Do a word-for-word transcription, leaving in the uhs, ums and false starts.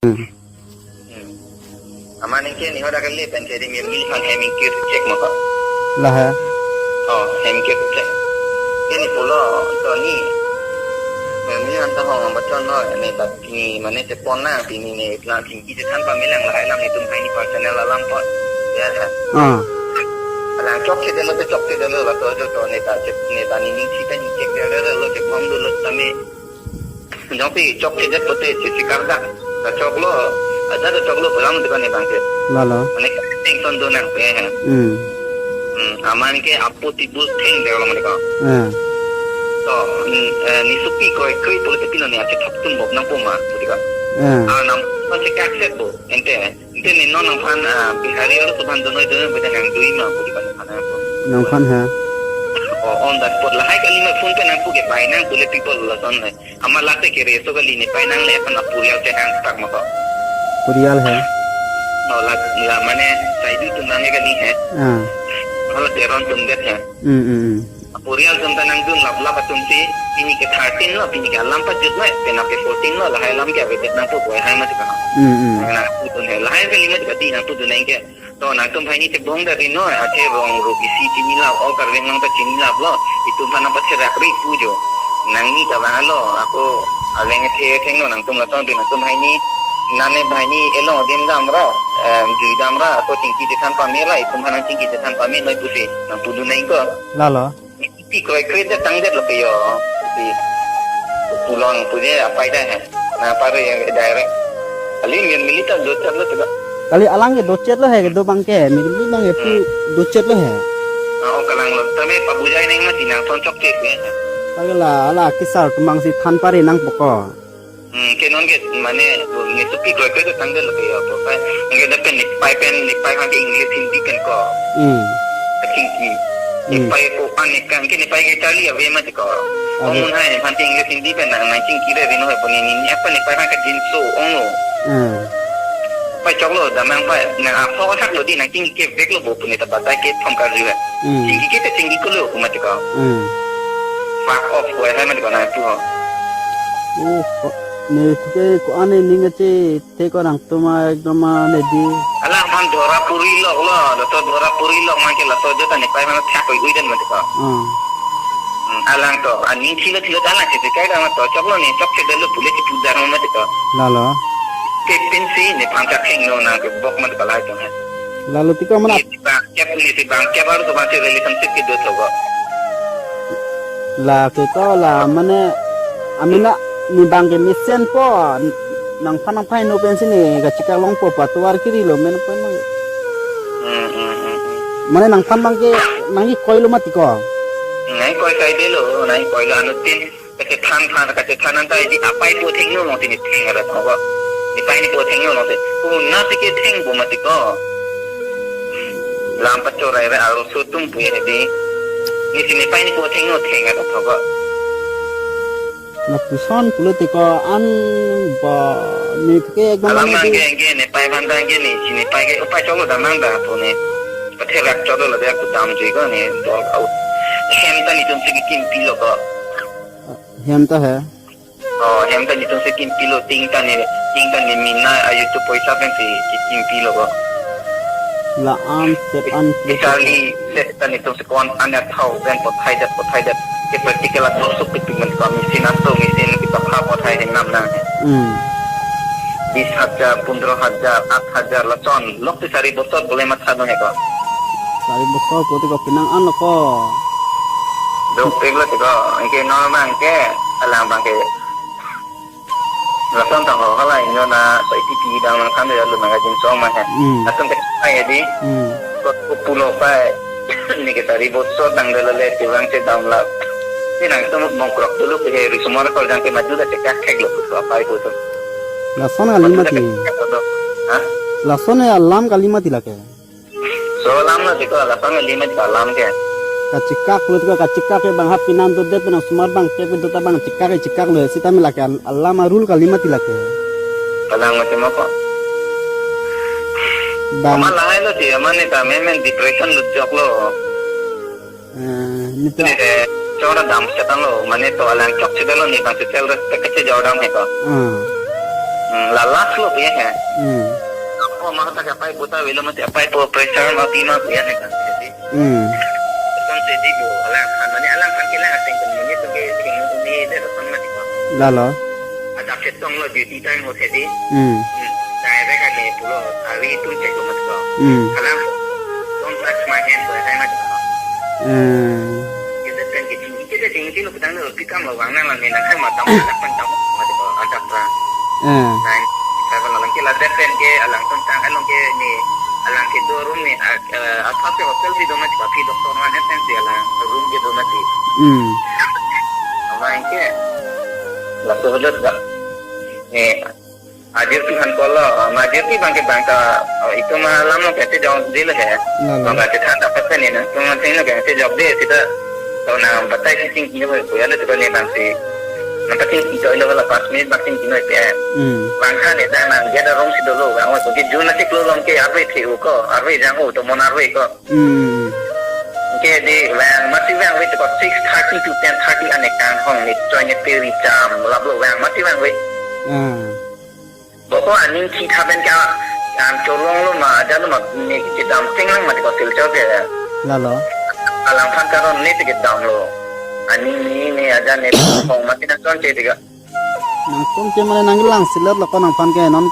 Hmm. Hmm. Amat ningke ni hoda kali pen ke di mirmi han hem ingkir cek maka. Lahai. Oh, hem ingkir cek. Ini pulo to ni. Mirmi han ta hong ambat chon lo ni, tapi ni mane chepon na pini ni itla tingki chethan pame lang lahai alam itum hai ni personal alam po. Ya. Ah. Alang chokchedetlo te chokchedetlo la to jo to neta chek neta ni ning sita ni chekdetlo chepon dolo tame. Jongsi chokchedet pote chesi kardak. Ta choklo, ada ta choklo pulang dikon ni bangke. Lalo. Mane tension do nang pe. Hmm. Hmm, amat ningke apo tibul theng delo mane ko. Eh. To, mm, eh, ni supi kroikre pulote pilo ni ache thap tum bok nangpo ma, puti ko. Eh. Ah, nang, nang che accept bo, ente. Ente ni non nangphan, ah, Bihari arloso aphan dunoi dunoi beda nang dui ma, puti ko nangphan nangpo. Nangphan ha. Oh, on that spot lahai kali ma phone pe nangpu ke pai nang pule people lason le. Amat late kere so kali ni pai nang le aphan apurial che hang tak mako. Purial hai. No, la, la mane saidu tum nang kali hai. Ah. Hala Teron tum det hai. Hmm, hmm, hmm. Apurial tum ta nangdun laplap atum si, pini ke thirteen lo, pini ke alam pajut lo, penap ke fourteen lo, lahai alam ke avedet nangpo boi hai mati ka. Hmm, hmm. Nang, nangpudun hai, lahai kali mati ka di nangpudun nang ke. To nangtum hai ni chebong dari no, ache rong ro bisi chini lap, o Karbi Anglong ta chini laplo, itum aphan nangpatherak ri pu jo. Nangni ta bang alo, ako aleng the thengno nangtum lason pi nangtum hai ni, nane hai ni elong adim damra, em, jui damra, ako chingki chethan pame ra, itum aphan nang chingki chethan pame noi pusi, nangpudun nang ko. Lalo. Pi kroikre det tangdetlo ke yo. Pi pulang puji apai dah hai. Na pare yang direct. Ali mir milita docetlo tega. Kali alang ke docetlo hai kedo bangke, mir mili bangke pu Hmm. Docetlo hai. Ah, oh, kalang lo. Tame pabujai neng mati nang son chokche ke. Kali la, ala kisar tumang si than pare nangpo ko. Hmm, ke non ke mane ni supi kroikre ke tangdetlo ke ya po. Pai, nge da pen ni pai pen ni pai kan ke English Hindi pen ko. Hmm. Chingki. Ni Hmm. Pai ko an ni kan ke ni pai ke charli ave mati ko. Ave. Omun hai ni phan ke English Hindi pen nang nang chingki re rino hai po ni ni apa ni pai kan ke jinso ong lo. Hmm. Pai choklo damnang pai nang aphok thaklo di nang chingki ke veklo bo pu ni ta batai ke thom karju hai. Hmm. Chingki ke te chingki ko lo pu mati ko. Hmm. Fuck off ko hai mati ko nangpu ho. Oh, ko, ne tu ke ko-an ne ning ache te ko nangtum ekdom ne di. Alangphan dhora puri lok lo, laso dhora puri lok man ke laso jota ne pai mana thak oi oi den mati ko. Hmm. Hmm, alang to, aning thilo thilo ta alang che kai dam to, choklo ni chokchedetlo pule chipu dar mati ko. Lalo. Ke pensi ne phan ka thengno nang ke bok mati ko lahai to hai. Lalo tiko mana. Ni si bang kep, ni si bang kep arloso aphan si relationship kedo tho ko. La ke ko la mane amena ni bang ke mesen po nangphan nangphai no pensi ne kachekak longpo pa tovar kiri lo men pen mang. Hmm, hmm, hmm, hmm. Mane nangphan bangke nangkekoi lo mati ko. Nangkekoi kaidetlo, nangkekoi lo anuttin. Kachethan than, kachethan anta di apai po thengno long si ne theng ra thong ko. Ne pai ne po thengno long si. Ko na si ke theng bo mati ko. Lam pachorai ra arloso atum pu ne di. Ne si ne pai ne po thengno theng ra thong ko. Lapuson pulote ko an ba ne ke ekdom alam ne nang di. Ke, ke ne pai ban ta ke ne si ne pai ke upai choklo damnang da po ne. Patherak choklo la dia ku damjui ko ne dol au. Hem ta netum si kimpi lo ko. Hem ta hai. Oh, hem ta netum si kimpi lo ting ta ne, ting ta ne mina ayu tu poisa pen si kimpi lo ko. La an, set an, set an. Charli, set ta netum si ko-an an ya thau pen pothai det, pothai det. Ke practical ato suk pitu men ko machine aso, machine kita pha pothai ding nam nang. Hmm. Bis hajar, pundro hajar, at hajar lason. Lok ti sari bosor boleh mat sanu he ko. Sari bosor ko ti ko pinang an lo ko. Dok pek lo ti ko. Anke no bangke, alang bangke. Lason tang ho hala inyo na so iti pi dang lang kan ya lu magazine song ma he. Hmm. Lason ke pai ya di. Hmm. Ko ko pulo pai. Ni ke sari bosor dang dala le ti bang che dam la. Ti nangtum bongkrok dulu ke he ri sumar kol jang ke maju da che kak kek lo ko pai ko to. Lason kali mati. Ha? Lason ya alam kali mati lake. So alam lo ti ko, lason kali mati alam ke. Kachekak lo ti ko, kachekak ke bang hap pinan to det nang sumar bang ke do ta bang chekak ke chekak lo sita me lake al-, alam arul kali mati lake. Kalang mati ma ko. Bang. Ama lahai lo ti, ama ne ta men men depression lo jok lo. Eh, nito. Eh, chora dam setan lo, mane to alang chokchedetlo ne bang social respect ke chejor dam he ko. Ah. Hmm, la last lo puya he. Hmm. Apo ma ta kapai puta velo mati apai po pressure ma pi ma puya he kan. Jadi, Hmm. Kan jadi bo, alangphan mane alangphan kelang ateng kan ini tuh ke king ini deh depan mati ko. Lalo. Ada chetong lo duty time ho jadi. Hmm. Hmm. Direct kan ni pulo hari itu cek lo mati ko. Hmm. Alang don't touch my hand ko saya mati ko. Hmm. Kita kan kita kita tinggi lo pedang lo. Kam lo bang nang lang ni nang hai matam anak pen tam mati ko ajak ra. Eh. Nang saya pun lang ke la det pen ke alang tun tang along ke ni alang ke do room ni a- eh, apa ke hotel si do mati ko phi doktor man het si alang room ke do mati. Hmm. Ama ke la so hotel ga. Ni Ajir pi han kolo, ma ajir pi bang ke bang ta, oh, itu ma lam lo kete jong dil he. Lalo. Bang kete than dapat kan ni na, cuma sing lo kete jok de sita. Tahu na batai si sing kino ko ya le tu ni bang si. Nampak sing kino ilo la pas minit bang sing kino pe. Hmm. Bang khan ni dan nang dia da rong si dolo, bang ko ke jun na sik lo long ke arve the u ko, arve jang u to mon arve ko. Hmm. Ke di bang mati bang wait ko six thirty to ten thirty ane kang hong ni choi ne peri jam lap lo bang mati bang wait. Hmm. Boko aning thi thaben ka an cholong lo ma ajan lo ma ne kedam teng lang ma ko Silchar ke. Lalo. Alangphan karon ne kedam lo. Aning ni ne ajan ne hong mati na chon che tiga. Nang chon che mane nang lang siler lo ko nangphan ke non